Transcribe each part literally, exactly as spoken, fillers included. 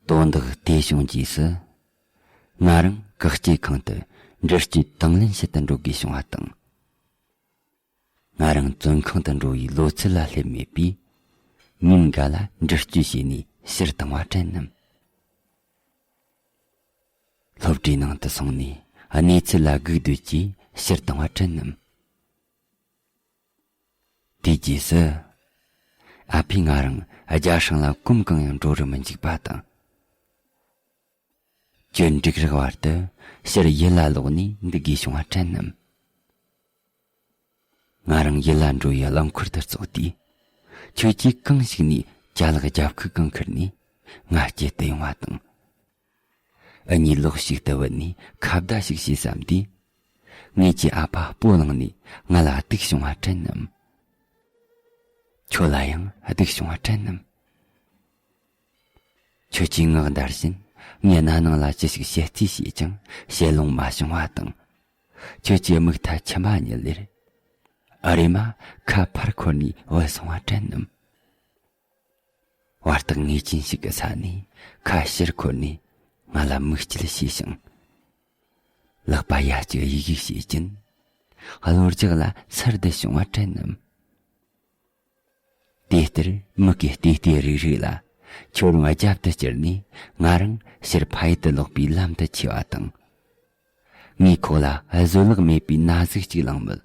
དོན་དག་དེ་བྱུང་རྗེས་སུ། ང་རང་གི་སྐྱེས་ཁང་དུ་འདྲི་གཅོད་དང་ལེན་བྱེད་དུ་འགྲོ་དགོས་བྱུང་བ་དང་། ང་རང་བཙོན་ཁང་དུ་འགྲོ་བའི་ལོ་ཚད་ལ་སླེབས་མེད་པས། ཉིན་འགའ་ལ་འདྲི་གཅོད་བྱས་ནས་ཕྱིར་བཏང་བ་དྲན་ནམ། སློབ་གྲྭའི་ནང་དུ་སོང་ནས་གནས་ཚུལ་ལ་སྒུག་སྡོད་ཀྱིས་ཕྱིར་བཏང་བ་དྲན་ནམ། དེའི་རྗེས་སུ། ཨ་ཕས་ང་རང་རྒྱ་སྲང་ལ་གོམ་གང་ཡང་འགྲོ་རུ་མི་འཇུག་པ་དང་། གྱོད་འགྲིག་རག་བར་དུ་ཕྱིར་ཡུལ་ལ་ལོག་ནས་འདུག་དགོས་བྱུང་བ་དྲན་ནམ། ང་རང་ཡུལ་ལ་འགྲོ་བའི་རླངས་འཁོར་དུ་ཙོག་དུས། ཁྱོད་ཀྱིས་གང་ཞིག་ནས་ཅ་ལག་རྒྱབ་ཁུག་གང་ཁུར་ནས་ང་སྐྱེལ་དུ་ཡོང་བ་དང་། འུ་གཉིས་ལོགས་ཤིག་ཏུ་བུད་ནས་ཁ་བརྡ་ཞིག་བྱེད་བསམ་དུས། ངེད་ཀྱི་ཨ་ཕ་སྤོ་ལངས་ནས་ང་ལ་སྡུག་བྱུང་བ་དྲན་ནམ། ཁྱོད་ལ་ཡང་སྡུག་བྱུང་བ་དྲན་ནམ། ཁྱོད་ཀྱིས་ངག་འདར་བཞིན་ངའི་སྣ་ནང་ལ་ཅི་ཞིག་བཤད་རྩིས་བྱས་ཀྱང་བཤད་ལོང་མ་བྱུང་བ་དང་། ཁྱོད་ཀྱི་མིག་མཐའ་མཆི་མ་ཉིལ་ལེར། ཨ་རེ་མ། ཁ་ཕར་འཁོར་ནས་བུད་སོང་བ་དྲན་ནམ། བར་ཐག་ངེས་ཅན་ཞིག་གི་ས་ནས་ཁ་ཕྱིར་འཁོར་ནས་ང་ལ་མིག་དཀྱིལ་ཕྱེས་ཤིང་། ལག་པ་ཡ་གཅིག་གཡུག་གཡུག་བྱེད་ཀྱིན། གློ་རྒྱག་ལ་སར་བསྡད་བྱུང་བ་དྲན་ནམ། དེ་ལྟར་མིག་གིས་བལྟས་བལྟས་རིག་རིག་ལ། ཁྱོད་རང་རྒྱབ་ཏུ་བསྐྱུར་ནས་ང་རང་ཕྱིར་ཕ་ཡུལ་དུ་ལོག་པའི་ལམ་དུ་ཆས་པ་དང་། ངས་ཁོག་ལ་བཟོད་གླགས་མེད་པའི་ན་ཟུག་ཅིག་ལངས་མོད།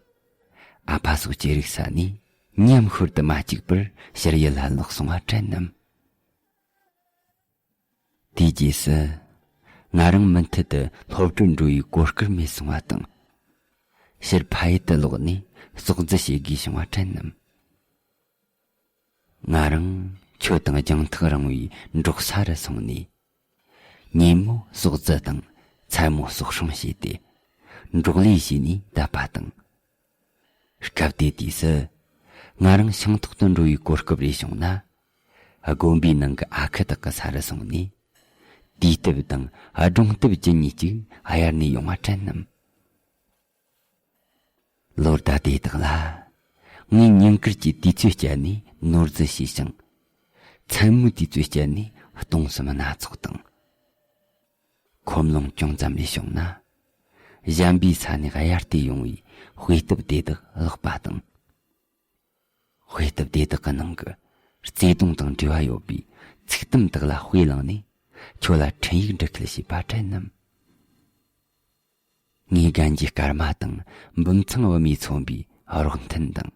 ཨ་ཕ་སོགས་ཀྱིས་རིག་ས་ནས་མཉམ་ཤོར་དུ་མ་བཅུག་པར་ཕྱིར་ཡུལ་ལ་ལོག་སོང་བ་དྲན་ནམ། དེའི་རྗེས་སུ། ང་རང་མུ་མཐུད་དུ་སློབ་གྲྭར་འགྲོ་བའི་གོ་སྐབས་མེད་སོང་བ་དང་། ཕྱིར་ཕ་ཡུལ་དུ་ལོག་ནས་ཟོག་རྫི་བྱེད་དགོས་བྱུང་བ་དྲན་ནམ། ང་རང་ཁྱོད་དང་རྒྱང་ཐག་རིང་བའི་འབྲོག་ས་རུ་སོང་ནས། ཉིན་མོ་ཟོག་རྫི་དང་མཚན་མོ་ཟོག་སྲུང་བྱས་ཏེ། འབྲོག་ལས་བྱས་ནས་བསྡད་པ་དང་། སྐབས་དེ་དུས་སུ། ང་རང་ཤིང་ཐོག་ཏུ་འགྲོ་བའི་གོ་སྐབས་རེ་བྱུང་ན། དགོན་པའི་ནང་གི་ཨ་ཁུ་དག་གི་ས་རུ་སོང་ནས། དུས་དེབ་དང་སྒྲུང་དེབ་རྒྱུ་གཉིས་ཅིག་གཡར་ནས་ཡོང་བ་དྲན་ནམ། ལོ་ཟླ་དེ་དག་ལ། ངས་ཉིན་དཀར་གྱི་དུས་ཚོད་སྤྱད་ནས་ནོར་རྫི་བྱས་ཤིང་། མཚན་མོའི་དུས་ཚོད་སྤྱད་ནས་སྟོང་གསུམ་སྣ་ཚོགས་དང་། ཁོམ་ལོང་ཅུང་ཙམ་རེ་བྱུང་ན། གཞན་པའི་ས་ནས་གཡར་ཏེ་ཡོང་བའི་དཔེ་དེབ་དེ་དག་ཀློག་པ་དང་། དཔེ་དེབ་དེ་དག་གི་ནང་གི་བརྩེ་དུང་དང་འབྲེལ་བ་ཡོད་པའི་ཚིག་དུམ་དག་ལ་དཔེ་བླངས་ནས་ཁྱོད་ལ་འཕྲིན་ཡིག་འབྲི་ཁུལ་བྱས་པ་དྲན་ནམ། ངས་རྒན་གྱི་སྐར་མ་དང་འབུམ་ཚང་བུ་མོས་མཚོན་པའི་རོགས་མཐུན་དང་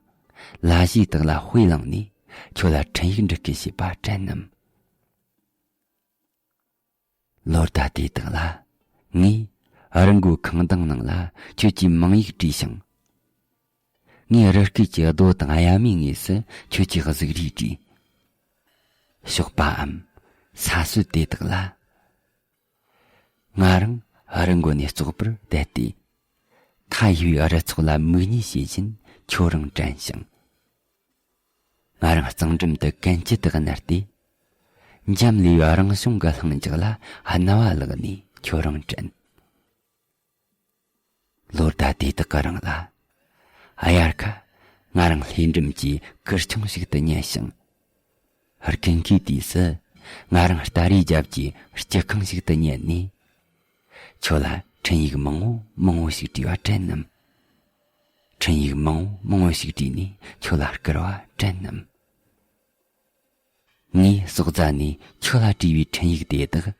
ལ་གཞས་དག་ལ་དཔེ་བླངས་ནས་ཁྱོད་ལ་འཕྲིན་ཡིག་འབྲི་སྐུལ་བྱས་པ་དྲན་ནམ། ལོ་ཟླ་དེ་དག་ལ་ངས་རི་མགོའི་ཁང་གདང་ནང་ལ་ཁྱོད་ཀྱི་མིང་ཡིག་བྲིས་ཤིང་། ངས་རི་སྐེད་ཀྱི་རྡོ་དང་གཡའ་མའི་ངོས་སུ་ཁྱོད་ཀྱི་གཟུགས་རིས་བྲིས། ཞོགས་པའམ་ས་སྲོད་དེ་དག་ལ། ང་རང་རི་མགོ་ནས་བཙོག་པར་བསྡད་དེ། མཐའ་ཡས་པའི་རི་ཚོགས་ལ་མིག་གཉིས་ཕྱེ་བཞིན་ཁྱོད་རང་དྲན་ཞིང་། ང་རང་གཙང་འགྲམ་དུ་གན་རྐྱལ་དག་བསྣར་ཏེ། འཇམ་ལུས་པའི་རང་བྱུང་གི་ལྷིང་འཇགས་ལ་རྣ་བ་བླགས་ནས་ཁྱོད་རང་དྲན། ལོ་ཟླ་དེ་དག་གི་རིང་ལ། དབྱར་ཁ། ང་རང་ལྷས་འགྲམ་གྱི་གུར་ཆུང་ཞིག་ཏུ་ཉལ་ཞིང་། དགུན་ཁའི་དུས་སུ། ང་རང་སྟ་རེའི་རྒྱབ་ཀྱི་སྐྱི་ཁང་ཞིག་ཏུ་ཉལ་ནས། ཁྱོད་ལ་འཕྲིན་ཡིག་མང་བོ་མང་བོ་ཞིག་བྲིས་པ་དྲན་ནམ། འཕྲིན་ཡིག་མང་བོ་མང་བོ་ཞིག་བྲིས་ནས་ཁྱོད་ལ་བསྐུར་བ་དྲན་ནམ། ངས་ཟོག་རྫ་ནས་ཁྱོད་ལ་བྲིས་པའི་འཕྲིན་ཡིག་དེ་དག།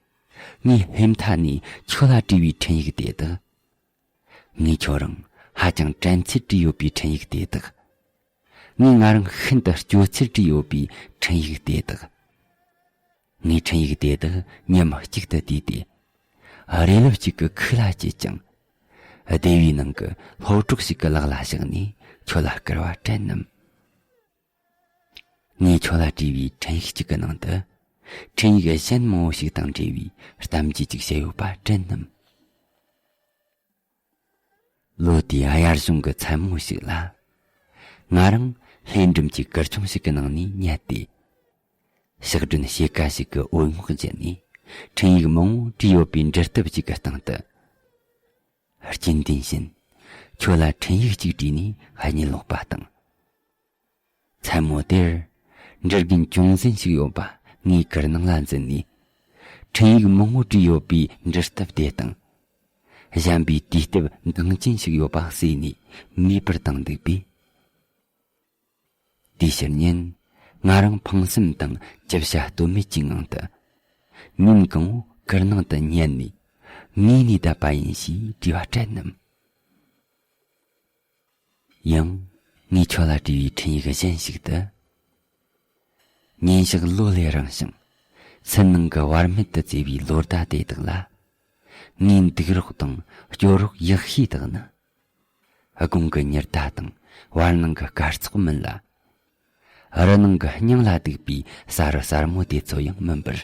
ངས་ལྷས་མཐའ་ནས་ཁྱོད་ལ་བྲིས་པའི་འཕྲིན་ཡིག་དེ་དག། ངས་ཁྱོད་རང་ཧ་ཅང་དྲན་ཚུལ་བྲིས་ཡོད་པའི་འཕྲིན་ཡིག་དེ་དག། ངས་ང་རང་ཤིན་ཏུ་སྐྱོ་ཚུལ་བྲིས་ཡོད་པའི་འཕྲིན་ཡིག་དེ་དག། ངས་འཕྲིན་ཡིག་དེ་དག་མཉམ་གཅིག་ཏུ་བསྡུས་ཏེ། རས་ལེབ་གཅིག་གི་ཁུག་ལ་བཅུག་ཅིང་། སྡེ་བའི་ནང་གི་སློབ་གྲོགས་ཤིག་གི་ལག་ལ་བཞག་ནས་ཁྱོད་ལ་བསྐུར་བ་དྲན་ནམ། ངས་ཁྱོད་ལ་བྲིས་པའི་འཕྲིན་ཡིག་གཅིག་གི་ནང་དུ། འཕྲིན་ཡིག་གཞན་མང་བོ་ཞིག་དང་འབྲེལ་བའི་གཏམ་རྒྱུད་ཅིག་བཤད་ཡོད་པ་དྲན་ནམ། ལོ་དེའི་དབྱར་གཞུང་གི་མཚན་མོ་ཞིག་ལ། ང་རང་ལྷས་འགྲམ་གྱི་གུར་ཆུང་ཞིག་གི་ནང་ནས་ཉལ་ཏེ། ཞག་སྒྲོན་ཕྱེད་ཀ་ཞིག་གི་འོད་ངོགས་བརྒྱུད་ནས་འཕྲིན་ཡིག་མང་བོ་བྲིས་ཡོད་པའི་འབྲི་དེབ་ཅིག་གི་སྟེང་དུ། རྒྱུན་ལྡན་བཞིན། ཁྱོད་ལ་འཕྲིན་ཡིག་ཅིག་བྲིས་ནས་གཉིད་ལོག་པ་དང་། མཚན་མོ་དེར། འབྲི་རྒན་ཅུང་ཟད་ཞིག་ཡོད་པ་ངའི་གུར་ནང་ལ་འཛུལ་ནས། འཕྲིན་ཡིག་མང་བོ་བྲིས་ཡོད་པའི་འབྲི་སྟབས་དེ་དང་། གཞན་པའི་དུས་སྟབས་འགངས་ཅན་ཞིག་ཡོད་པ་གསོས་ནས་མེད་པར་བཏང་འདུག་པས། དེའི་ཕྱིར་ཉིན་ང་རང་ཕངས་སེམས་དང་ཅི་བྱ་གཏོལ་མེད་ཀྱི་ངང་དུ། ཉིན་གང་བོ་གུར་ནང་དུ་བསྙལ་ནས་ངུས་ནས་བསྡད་པ་ཡིན་ཞེས་དྲིས་པ་དྲན་ནམ། ཡང་ངས་ཁྱོད་ལ་བྲིས་པའི་འཕྲིན་ཡིག་གཞན་ཞིག་ཏུ། ཉིན་ཞག་ལོ་ལས་རིང་ཞིང་། སེམས་ནང་གི་བར་མེད་དུ་བརྩེ་བའི་ལོ་ཟླ་དེ་དག་ལ། ངའི་འདུག་རོགས་དང་སྐྱོ་རོགས་ཡག་ཤོས་དག་ནི། དགུང་གི་ཉི་ཟླ་དང་བར་སྣང་གི་སྐར་ཚོགས་མིན་ལ། རི་ནང་གི་སྙིང་ལ་སྡུག་པའི་ས་རུ་སྲབ་མོ་དེ་ཚོ་ཡང་མིན་པར།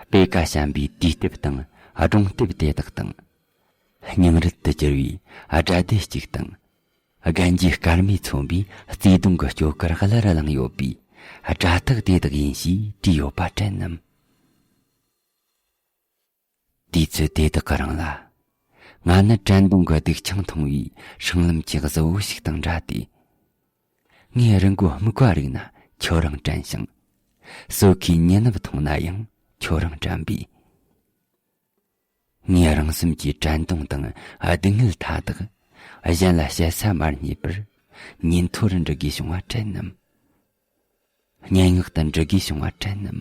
སྤོས་ཀ་བཤམས་པའི་དུས་སྟབས་དང་སྒྲུང་དེབ་དེ་དག་དང་། སྙིང་རུལ་དུ་གྱུར་བའི་སྒྲ་སྡེབ་ཅིག་དང་། རྒན་གྱིས་སྐར་མས་མཚོན་པའི་བརྩེ་དུང་གི་སྐྱོ་གར་གླུ་རུ་བླངས་ཡོད་པའི་སྒྲ་ཐག་དེ་དག་ཡིན་ཞེས་བྲིས་ཡོད་པ་དྲན་ནམ། དུས་ཚོད་དེ་དག་གི་རིང་ལ། ང་ནི་དྲན་གདུང་གི་སྡུག་ཆང་འཐུང་བའི་སྲང་ལམ་གྱི་གཟི་བོ་ཞིག་དང་འདྲ་སྟེ། ངའི་རི་མགོ་སྨུག་པ་རིག་ན་ཁྱོད་རང་དྲན་ཞིང་། སོ་ཁའི་མྱི་ནུབ་མཐོང་ན་ཡང་ཁྱོད་རང་དྲན་པས། ངའི་རང་སེམས་ཀྱི་དྲན་གདུང་དང་སྡུག་བསྔལ་མཐའ་དག་གཞན་ལ་བཤད་ས་མ་རྙེད་པར་ཉིན་ཐོ་རུ་འབྲི་དགོས་བྱུང་བ་དྲན་ནམ། སྙན་ངག་ཏུ་འབྲི་དགོས་བྱུང་བ་དྲན་ནམ།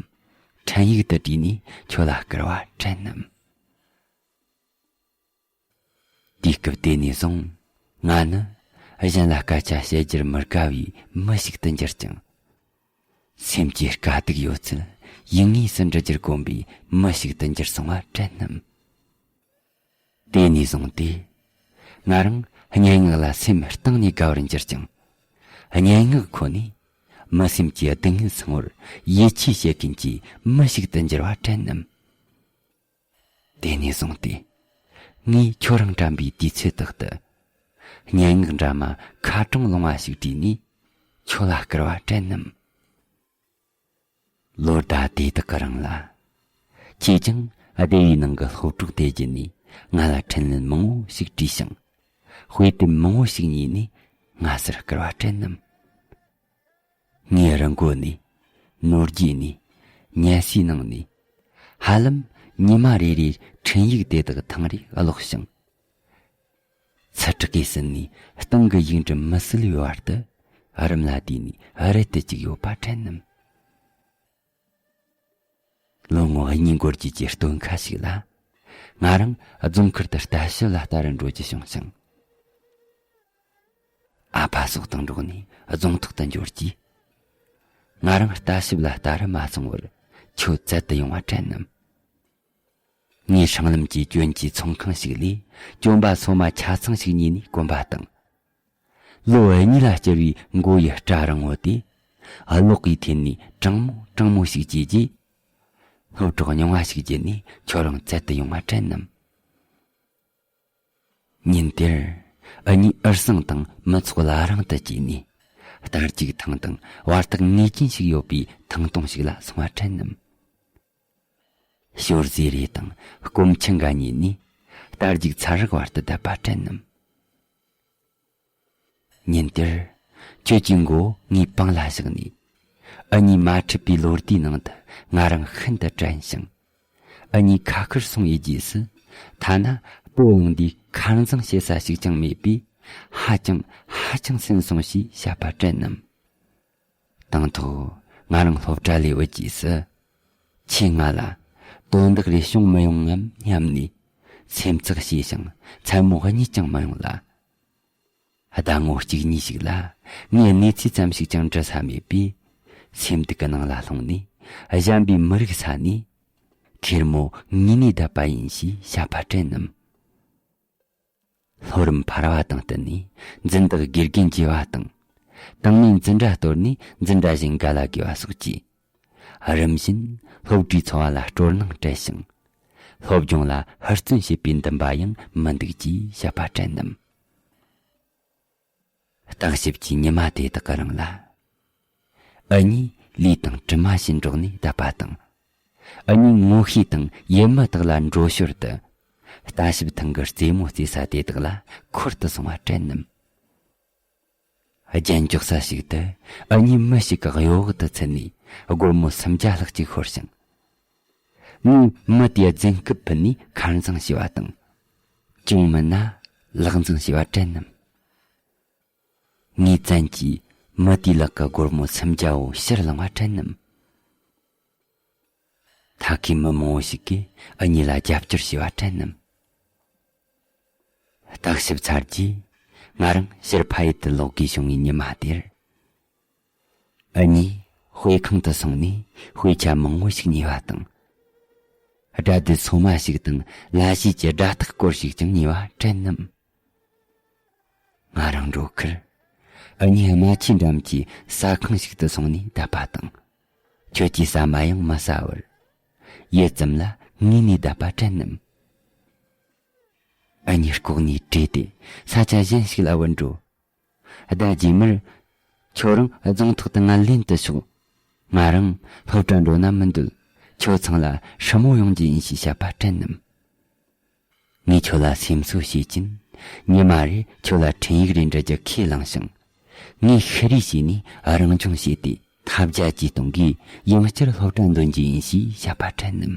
འཕྲིན་ཡིག་ཏུ་བྲིས་ནས་ཁྱོད་ལ་བསྐུར་བ་དྲན་ནམ། དུས་སྐབས་དེ་ནས་བཟུང་ང་ནི་གཞན་ལ་སྐད་ཆ་བཤད་རྒྱུར་མི་དགའ་བའི་མི་ཞིག་ཏུ་འགྱུར་ཅིང་། སེམས་ཀྱི་དཀའ་སྡུག་ཡོད་ཚད་ཡིད་ངེས་སུ་འབྲི་རྒྱུར་གོམས་པའི་མི་ཞིག་ཏུ་འགྱུར་སོང་བ་དྲན་ནམ། དེ་ནས་བཟུང་སྟེ། ང་རང་སྙན་ངག་ལ་སེམས་གཏིང་ནས་དགའ་བར་འགྱུར་ཅིང་། སྙན་ངག་ཁོ་ནས་མི་སེམས་ཀྱི་སྡུག་བསྔལ་སངས་བར་ཡིད་ཆེས་བྱེད་མཁན་གྱི་མི་ཞིག་ཏུ་འགྱུར་བ་དྲན་ནམ། དེ་ནས་བཟུང་སྟེ། ངས་ཁྱོད་རང་དྲན་པའི་དུས་ཚོད་དག་ཏུ། སྙན་ངག་འདྲ་མ་ཁ་གྲངས་ལོང་བ་ཞིག་བྲིས་ནས་ཁྱོད་ལ་བསྐུར་བ་དྲན་ནམ། ལོ་ཟླ་དེ་དག་གི་རིང་ལ། ཁྱེད་ཀྱང་སྡེ་བའི་ནང་གི་སློབ་གྲོགས་དེ་བརྒྱུད་ནས་ང་ལ་འཕྲིན་ལན་མང་བོ་ཞིག་བྲིས་ཤིང་། དཔེ་དེབ་མང་བོ་ཞིག་ཉོས་ནས་ང་སར་བསྐུར་བ་དྲན་ནམ། ངའི་རི་མགོ་ནས། ནོར་རྒྱས་ནས། ཉལ་སའི་ནང་ནས། ཧ་ལམ་ཉི་མ་རེ་རེའི་འཕྲིན་ཡིག་དེ་དག་ཐེངས་རེ་ཀློག་ཞིང་། ཚ་དྲག་གིས་ཟིན་ནས་སྟེང་གི་ཡིག་འབྲུ་མི་སྲིད་པའི་བར་དུ་རུམ་ལ་བསྡུས་ནས་རལ་དུ་བཅུག་ཡོད་པ་དྲན་ནམ། ལོ་ངོ་གཉིས་འགོར་རྗེས་ཀྱི་སྟོན་ཁ་ཞིག་ལ། ང་རང་རྫོང་མཁར་དུ་ལྟ་ཞིབ་ལ་ལྟ་རུ་འགྲོ་རྒྱུ་བྱུང་ཞིང་། ཨ་ཕ་སོགས་དང་འགྲོགས་ནས་རྫོང་ཐོག་ཏུ་འབྱོར་རྗེས། ང་རང་ལྟ་ཞིབ་ལ་ལྟ་རུ་མ་སོང་བར་ཁྱོད་བཙལ་དུ་ཡོང་བ་དྲན་ནམ། ངའི་སྲང་ལམ་གྱི་གྱོན་གྱི་ཚོང་ཁང་ཞིག་ལས་གྱོན་པ་སོ་མ་ཆ་ཚང་ཞིག་ཉོས་ནས་གོན་པ་དང་། ལོ་གཉིས་ལ་བསྐྱུར་བའི་མགོ་ཡི་སྐྲ་རིང་བོ་དེ། གློག་གིས་འཐེན་ནས་གྲང་མོ་གྲང་མོ་ཞིག་བྱས་རྗེས། སློབ་གྲོགས་ཉུང་བ་ཞིག་བརྒྱུད་ནས་ཁྱོད་རང་བཙལ་དུ་ཡོང་བ་དྲན་ནམ། ཉིན་དེར། ཨ་ནི་འུར་ཟིང་དང་མི་ཚོགས་ལ་རིང་དུ་བཅུག་ནས། རྟ་རྒྱུག་ཐང་དང་བར་ཐག་ངེས་ཅན་ཞིག་ཡོད་པའི་ཐང་སྟོང་ཞིག་ལ་སོང་བ་དྲན་ནམ། ཞོར་ཟས་རེ་དང་སྐོམ་ཆུ་འགའ་ཉོས་ནས། རྟ་རྒྱུག་ཚར་རག་བར་དུ་བསྡད་པ་དྲན་ནམ། ཉིན་དེར། ཁྱོད་ཀྱི་མགོ་ངའི་པང་ལ་བཞག་ནས། ཨ་ནི་མ་འཁྲིད་པའི་ལོ་ཟླའི་ནང་དུ་ང་རང་ཤིན་ཏུ་དྲན་ཞིང་། ཨ་ནི་ཁ་ཁར་སོང་ཡི་རྗེས་སུ། ཐ་ན་སྤོ་ལངས་འདིའི་ཁར་འཛིང་བྱེད་ས་ཞིག་ཀྱང་མེད་པས། ཧ་ཅང་ཧ་ཅང་སེམས་སོང་ཞེས་བཤད་པ་དྲན་ནམ། དང་ཐོག་ང་རང་སློབ་གྲྭ་ལས་འོས་རྗེས་སུ། ཁྱེད་ང་ལ་དོན་དག་རེ་བྱུང་མི་ཡོང་ངམ་སྙམ་ནས། སེམས་ཚེགས་བྱས་ཤིང་མཚན་མོ་གཉིད་ཀྱང་མ་ཡོང་ལ། ཟླ་ངོ་གཅིག་གཉིས་ཤིག་ལ་ངས་གནས་ཚུལ་ཙམ་ཞིག་ཀྱང་འདྲི་ས་མེད་པས། སེམས་སྡུག་གི་ནང་ལ་ལྷུང་ནས་གཞན་པའི་མི་རིགས་ས་ནས། ཁེར་མོ་ངུས་ནས་བསྡད་པ་ཡིན་ཞེས་བཤད་པ་དྲན་ནམ། ལྷོ་རིམ་འཕར་བ་དང་བསྟུན་ནས་འཛིན་བདག་དགེ་རྒན་བརྗེ་བ་དང་། དང་ནས་འཛིན་གྲྭ་གཏོར་ནས་འཛིན་གྲྭ་གཞན་འགའ་ལ་བགོས་པ་སོགས་ཀྱིས། རིམ་བཞིན་སློབ་གྲྭའི་འཚོ་བ་ལ་སྤྲོ་སྣང་བྲལ་ཞིང་། སློབ་སྦྱོང་ལ་ཧུར་བརྩོན་བྱེད་པའི་འདུན་པ་ཡང་མི་འདུག་ཅེས་བཤད་པ་དྲན་ནམ། བརྟག་ཞིབ་ཀྱི་ཉི་མ་དེ་དག་གི་རིང་ལ། ཨ་ནི་ལུས་དང་གྲིབ་མ་བཞིན་འགྲོགས་ནས་བསྡད་པ་དང་། ཨ་ནི་ངོ་ཤེས་དང་ཡུལ་མི་དག་ལ་འགྲོ་ཞོར་དུ། ལྟ་ཞིབ་ཐང་གི་རྩེད་མོ་རྩེ་ས་དེ་དག་ལ་འཁོར་དུ་སོང་བ་དྲན་ནམ། རྒྱན་འཇོག་ས་ཞིག་ཏུ་ཨ་ནི་མི་ཞིག་གི་གཡོ་འོག་ཏུ་ཚུད་ནས་སྒོར་མོ་སུམ་བརྒྱ་ལྷག་ཅིག་ཤོར་ཞིང་། ངས་མི་དེའི་རྫུན་སྐུད་ཕུད་ནས་ཁར་འཛིང་བྱས་པ་དང་། ཅུང་མིན་ན་ལག་འཛིང་བྱས་པ་དྲན་ནམ། ངས་བཙན་གྱིས་མི་དེའི་ལག་གི་སྒོར་མོ་སུམ་བརྒྱ་བོ་ཕྱིར་བླངས་པ་དྲན་ནམ། ཐ་ཁའི་མི་མང་བོ་ཞིག་གིས་ཨ་ནེ་ལ་རྒྱབ་སྐྱོར་བྱས་པ་དྲན་ནམ། བརྟག་ཞིབ་ཚར་རྗེས། ང་རང་ཕྱིར་ཕ་ཡུལ་དུ་ལོག་དགོས་བྱུང་བའི་ཉི་མ་དེར། ཨ་ནེས་དཔེ་ཁང་དུ་སོང་ནས་དཔེ་ཆ་མང་བོ་ཞིག་ཉོས་པ་དང་། སྒྲ་སྡུད་སོ་མ་ཞིག་དང་ལ་ཕྱིས་ཀྱི་སྒྲ་ཐག་སྐོར་ཞིག་ཀྱང་ཉོས་པ་དྲན་ནམ། ང་རང་འགྲོ་ཁར། ཨ་ནེས་རྨ་ཆུའི་འགྲམ་གྱི་ཟ་ཁང་ཞིག་ཏུ་སོང་ནས་བསྡད་པ་དང་། ཁྱོད་ཀྱི་ཟ་མ་ཡང་མི་ཟ་བར། ཡུད་ཙམ་ལ་ངུས་ནས་བསྡད་པ་དྲན་ནམ། ཨ་ནེས་ལྐོག་ནས་བྲོས་ཏེ་ས་ཆ་གཞན་ཞིག་ལ་བུད་འགྲོ། ཟླ་རྗེས་མར། ཁྱོད་རང་རྫོང་ཐོག་ཏུ་ངལ་ལེན་དུ་ཤོག། ང་རང་སློབ་གྲྭ་འགྲོ་ན་མི་འདོད། ཁྱོད་ཚང་ལ་ཧྲིལ་མོ་ཡོང་རྒྱུ་ཡིན་ཞེས་བཤད་པ་དྲན་ནམ། ངས་ཁྱོད་ལ་སེམས་གསོ་བྱེད་ཀྱིན། ཉི་མ་རེ་ཁྱོད་ལ་འཕྲིན་ཡིག་རེ་འབྲི་རྒྱུ་ཁས་བླངས་ཤིང་། ངས་ཤི་རེ་བྱས་ནས་རང་སྦྱོང་བྱས་ཏེ་ཐབས་བརྒྱ་ཇུས་སྟོང་གིས་ཡང་བསྐྱར་སློབ་གྲྭ་འདོན་རྒྱུ་ཡིན་ཞེས་བཤད་པ་དྲན་ནམ།